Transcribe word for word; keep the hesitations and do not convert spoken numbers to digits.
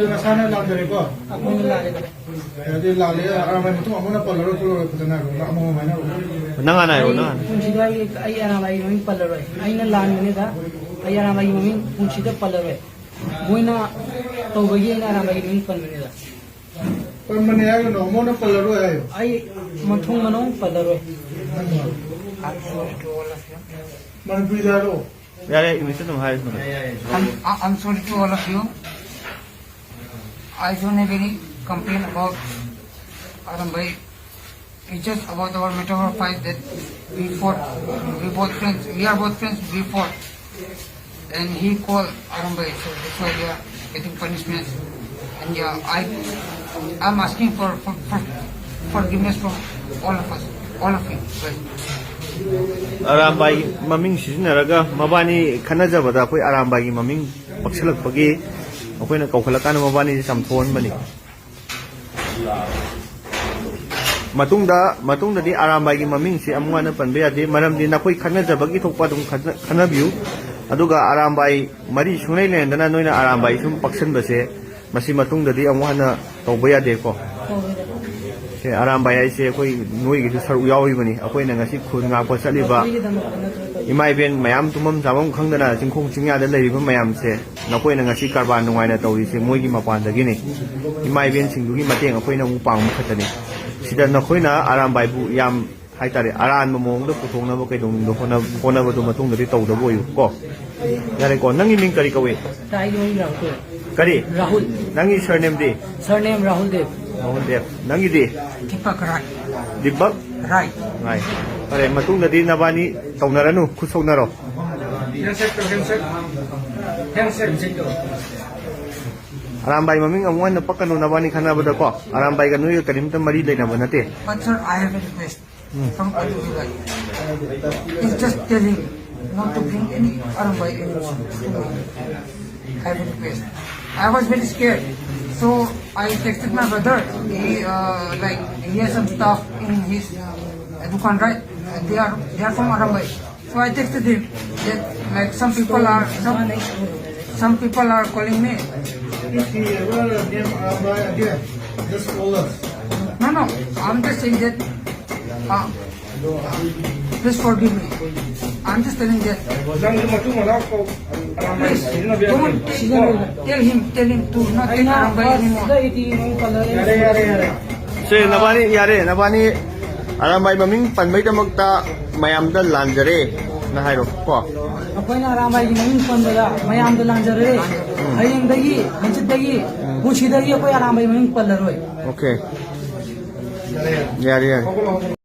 ꯅꯁꯥꯅ ꯂꯥꯟꯖꯔꯦꯀꯣ? ꯑꯩꯈꯣꯏꯅ ꯂꯥꯜꯂꯦ꯫ ꯑꯗꯨꯗꯤ ꯂꯥꯜꯂꯦ, ꯑꯔꯥꯟꯕ ꯃꯇꯨꯡ ꯑꯃꯨꯛ ꯍꯟꯅ ꯄꯜꯂꯔꯣꯏ ꯈꯣꯠꯂꯔꯣꯏ, ꯐꯖꯅ ꯍꯥꯏꯔꯣ, ꯑꯃꯃꯝ ꯍꯥꯏꯅꯔꯣ꯫ ꯅꯪ ꯍꯥꯟꯅ ꯍꯥꯏꯔꯣ, ꯅꯪ ꯍꯥꯟꯅ꯫ ꯄꯨꯟꯁꯤꯗ ꯑꯩ, ꯑꯩ ꯑꯔꯥꯟꯕꯒꯤ ꯃꯃꯤꯡ ꯄꯜꯂꯔꯣꯏ꯫ ꯑꯩꯅ ꯂꯥꯟꯕꯅꯤꯗ, ꯑꯩ ꯑꯔꯥꯟꯕꯒꯤ ꯃꯃꯤꯡ ꯄꯨꯟꯁꯤꯗ ꯄꯜꯂꯔꯣꯏ꯫ ꯃꯣꯏꯅ ꯇꯧꯕꯒꯤ ꯑꯩꯅ ꯑꯔꯥꯟꯕꯒꯤ ꯃꯃꯤꯡ ꯄꯟꯕꯅꯤꯗ꯫ ꯄꯟꯕꯅꯦ ꯍꯥꯏꯒꯅꯣ, ꯃꯣꯏꯅ ꯄꯜꯂꯔꯣꯏ ꯍꯥꯏꯌꯣ꯫ ꯑꯩ ꯃꯊꯣꯡ ꯃꯅꯨꯡ ꯄꯜꯂꯔꯣꯏ꯫ ꯃꯅꯤꯄꯨꯔꯤꯗ ꯍꯥꯏꯔꯣ꯫ ꯌꯥꯔꯦ, ꯏꯪꯂꯤꯁꯇ ꯑꯗꯨꯝ ꯍꯥꯏꯔꯁꯨ꯫ I'm, I- I'm sorry to all of you. I don't have any complaint about Arambai. It's just about our matter of fact that we fought, we both friends, we are both friends, we fought. And he called Arambai, so that's why we are getting punishments. And yeah, I, I'm asking for, for, for forgiveness from all of us, all of you guys. Arambai ꯃꯃꯤꯡ ꯁꯤꯖꯤꯟꯅꯔꯒ ꯃꯕꯥꯅꯤ ꯈꯠꯅꯖꯕꯗ ꯑꯩꯈꯣꯏ ꯑꯔꯥꯝꯕꯥꯏꯒꯤ ꯃꯃꯤꯡ ꯄꯛꯁꯤꯜꯂꯛꯄꯒꯤ ꯑꯩꯈꯣꯏꯅ ꯀꯧꯈꯠꯂꯀꯥꯟꯗ ꯃꯕꯥꯅꯤꯁꯦ ꯆꯥꯝꯊꯣꯛꯍꯟꯕꯅꯤ꯫ ꯃꯇꯨꯡꯗ, ꯃꯇꯨꯡꯗꯗꯤ ꯑꯔꯥꯝꯕꯥꯏꯒꯤ ꯃꯃꯤꯡꯁꯤ ꯑꯃꯨꯛ ꯍꯟꯅ ꯄꯟꯕ ꯌꯥꯗꯦ, ꯃꯔꯝꯗꯤ ꯅꯈꯣꯏ ꯈꯠꯅꯖꯕꯒꯤ ꯊꯣꯛꯄ ꯑꯗꯨꯝ ꯈꯠꯅ-, ꯈꯠꯅꯕꯤꯌꯨ꯫ ꯑꯗꯨꯒ ꯑꯔꯥꯝꯕꯥꯏ ꯃꯔꯤ ꯁꯨꯡꯂꯩ ꯂꯩꯅꯗꯅ ꯅꯣꯏꯅ ꯑꯔꯥꯝꯕꯥꯏ ꯁꯨꯝ ꯄꯛꯁꯟꯕꯁꯦ, ꯃꯁꯤ ꯃꯇꯨꯡꯗꯗꯤ ꯑꯃꯨꯛ ꯍꯟꯅ ꯇꯧꯕ ꯌꯥꯗꯦꯀꯣ꯫ ꯁꯦ, ꯑꯔꯥꯝꯕꯥꯏ ꯍꯥꯏꯁꯦ ꯑꯩꯈꯣꯏ ꯅꯣꯏꯒꯤꯁꯨ ꯁꯔꯨꯛ ꯌꯥꯎꯔꯤꯕꯅꯤ꯫ ꯑꯩꯈꯣꯏꯅ ꯉꯁꯤ ꯈꯨꯜ ꯉꯥꯛꯄ ꯆꯠꯂꯤꯕ ꯏꯃꯥ ꯏꯕꯦꯟ ꯃꯌꯥꯝ ꯇꯨꯝꯐꯝ ꯆꯥꯐꯝ ꯈꯪꯗꯅ ꯆꯤꯡꯈꯣꯡ ꯆꯤꯡꯌꯥꯗ ꯂꯩꯔꯤꯕ ꯃꯌꯥꯝꯁꯦ, ꯅꯈꯣꯏꯅ ꯉꯁꯤ ꯀꯔꯕꯥꯔ ꯅꯨꯡꯉꯥꯏꯅ ꯇꯧꯔꯤꯁꯦ ꯃꯣꯏꯒꯤ ꯃꯄꯥꯟꯗꯒꯤꯅꯤ꯫ ꯏꯃꯥ ꯏꯕꯦꯟꯁꯤꯡꯗꯨꯒꯤ ꯃꯇꯦꯡ ꯑꯩꯈꯣꯏꯅ ꯑꯃꯨꯛ ꯄꯥꯡꯕ ꯈꯛꯇꯅꯤ꯫ ꯁꯤꯗ ꯅꯈꯣꯏꯅ ꯑꯔꯥꯝꯕꯥꯏꯕꯨ ꯌꯥꯝ ꯍꯥꯏꯇꯥꯔꯦ, ꯑꯔꯥꯟꯕ ꯃꯑꯣꯡꯗ ꯄꯨꯊꯣꯛꯅꯕ ꯀꯩꯗꯧꯅꯨꯡꯗ ꯍꯣꯠꯅ-, ꯍꯣꯠꯅꯕꯗꯨ ꯃꯇꯨꯡꯗꯗꯤ ꯇꯧꯗꯕ ꯑꯣꯏꯌꯨ ꯀꯣ꯫ ꯌꯥꯔꯦꯀꯣ, ꯅꯪꯒꯤ ꯃꯤꯡ ꯀꯔꯤ ꯀꯧꯏ? ꯇꯥꯏꯒꯤ ꯃꯤꯡ ꯔꯥꯍꯨꯜ꯫ ꯀꯔꯤ? ꯔꯥꯍꯨꯜ꯫ ꯅꯪꯒꯤ surname ꯗꯤ? Surname ꯔꯥꯍꯨꯜ ꯗꯦꯕ꯫ ꯔꯥꯍꯨꯜ ꯗꯦꯕ꯫ ꯅꯪꯒꯤꯗꯤ? ꯗꯤꯄꯛ ꯔꯥꯏ꯫ ꯗꯤꯄꯛ? ꯔꯥꯏ꯫ ꯔꯥꯏ꯫ ꯐꯔꯦ, ꯃꯇꯨꯡꯗꯗꯤ ꯅꯕꯥꯅꯤ ꯇꯧꯅꯔꯅꯨ, ꯈꯨꯠ ꯁꯣꯛꯅꯔꯣ꯫ ꯑꯔꯥꯝꯕꯥꯏ ꯃꯃꯤꯡ ꯑꯃꯨꯛ ꯍꯟꯅ ꯄꯛꯀꯅꯨ ꯅꯕꯥꯅꯤ ꯈꯟꯅꯕꯗꯀꯣ꯫ ꯑꯔꯥꯝꯕꯥꯏꯒ ꯅꯣꯏꯒ ꯀꯔꯤꯝꯇ ꯃꯔꯤ ꯂꯩꯅꯕ ꯅꯠꯇꯦ꯫ But sir, I have a request. From Adubai. It's just tell him not to bring any Arambai anymore. I have a request. I was very scared. So I texted my brother. He, uh, like, he has some stuff in his, uh, dukan, right? They are, they are from Arambai. So I texted him that, like, some people are, some, some people are calling me. If he ever name Arambai again, just call us. No, no, I'm just saying that. Uh, please forgive me. I'm just telling that. Please, don't tell him, tell him to not take Arambai anymore. ꯁꯦ, ꯅꯕꯥꯅꯤ ꯌꯥꯔꯦ, ꯅꯕꯥꯅꯤ ꯑꯔꯥꯝꯕꯥꯏ ꯃꯃꯤꯡ ꯄꯟꯕꯩꯗꯃꯛꯇ ꯃꯌꯥꯝꯗ ꯂꯥꯟꯖꯔꯦ ꯅ ꯍꯥꯏꯔꯣ ꯀꯣ꯫ ꯑꯩꯈꯣꯏꯅ ꯑꯔꯥꯝꯕꯥꯏꯒꯤ ꯃꯃꯤꯡ ꯄꯟꯕꯗ ꯃꯌꯥꯝꯗ ꯂꯥꯟꯖꯔꯦ꯫ ꯍꯌꯦꯡꯗꯒꯤ, ꯍꯪꯆꯤꯠꯇꯒꯤ, ꯄꯨꯟꯁꯤꯗꯒꯤ ꯑꯩꯈꯣꯏ ꯑꯔꯥꯝꯕꯥꯏ ꯃꯃꯤꯡ ꯄꯜꯂꯔꯣꯏ꯫ Okay. ꯌꯥꯔꯦ, ꯌꯥꯔꯦ.